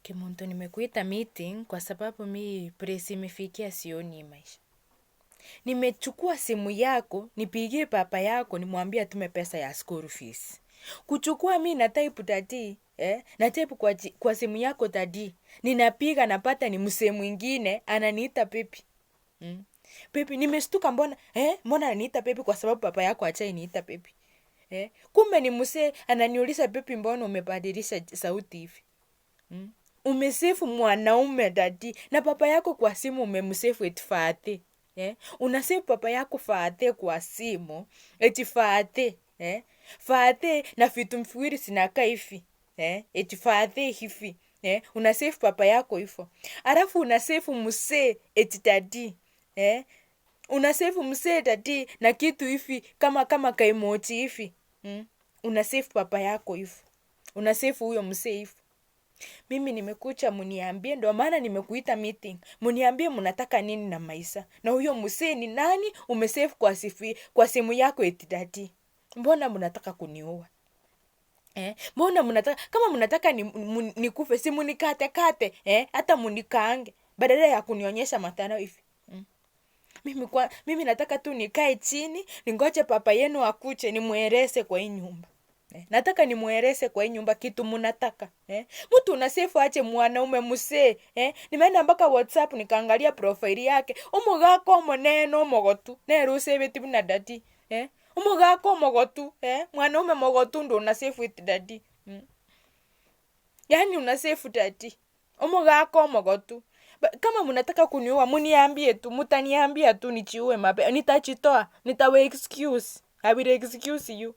Kimuntu, nimekuita meeting kwa sababu mi presi imefikia sioni maisha. Nimechukua simu yako nipigie papa yako nimwambie atume pesa ya school fees. Kuchukua mi na type daddy, eh? Na type kwa simu yako daddy. Ninapiga napata ni msee mwingine ananiita baby. Baby, nimestuka mbona, eh? Mbona ananiita baby kwa sababu papa yako achai niita baby. Eh? Kumbe ni msee ananiuliza, "Baby, mbona umebadilisha sauti hivi?" Umesave mwanaume daddy na papa yako kwa simu umemsave eti father. Eh? Unasave papa yako father kwa simu eti father. Eh? Father na vitu viwili zinakaa hivi. Eh? Eti father hivi. Eh? Unasave papa yako hivyo. Alafu unasave msee eti daddy. Eh? Unasave msee daddy na kitu hivi kama kaemoji hivi. Unasave papa yako hivyo. Unasave huyo msee hivyo. Mimi nimekuja muniambie, ndio maana nimekuita meeting. Muniambie mnataka nini na maisha. Na huyo msee ni nani umesave kwa simu yako eti daddy? Mbona mnataka kuniua? Eh? Mbona mnataka, kama mnataka nikufe si munikate kate, eh? Hata munikaange badala ya kunionyesha matano hivi. Mimi nataka tu nikae chini, ningoje papa yenu akuje nimueleze kwa hii nyumba. Eh, nataka nimueleze kwa hii nyumba kitu munataka. Eh? Mtu unasave ache mwanaume msee. Eh? Nimeenda mpaka WhatsApp nikaangalia profile yake. Omogaka omonene omogotu. Nere usebeti buna daddy. Eh? Omogaka omogotu. Eh? Mwanaume mogotu ndo unasave with daddy. Yaani unasave daddy. Omogaka omogotu. Kama mnataka kuniua muniambie tu, mutaniambia tu nichiue mapema. Nitajitoa, nitawe excuse. I will excuse you.